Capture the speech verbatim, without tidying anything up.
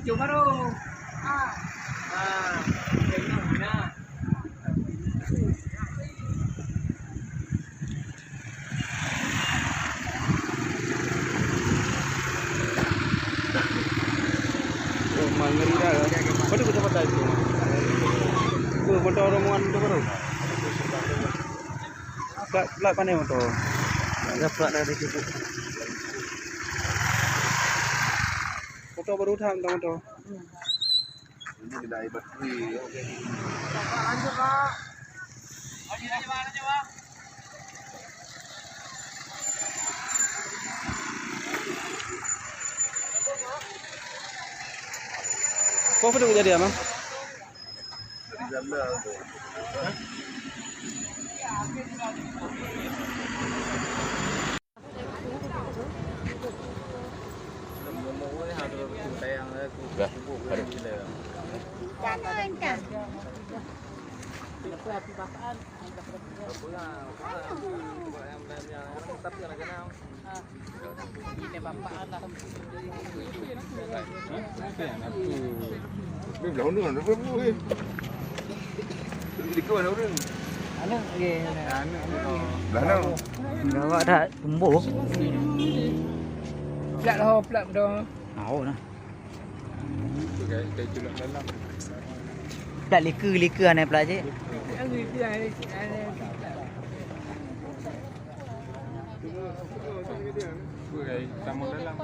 Jom baru. Ah. Ah, tengok na. Oh, mangeri dah. Pada kita pakai tu. Oh, motor rombongan tu baru. Plat, plat mana motor? Ada plat dari cukup. Motor baru dah, motor, motor. Ini kena air bateri. Kau apa tu kejadian, Bang? Dah, ada. Aneuk lagi. Dah nak. Gawat that, tumbuh. Plat ho, plat dong. Mau nah. Plat lika, lika aneuk plat cit. Tamong dalam.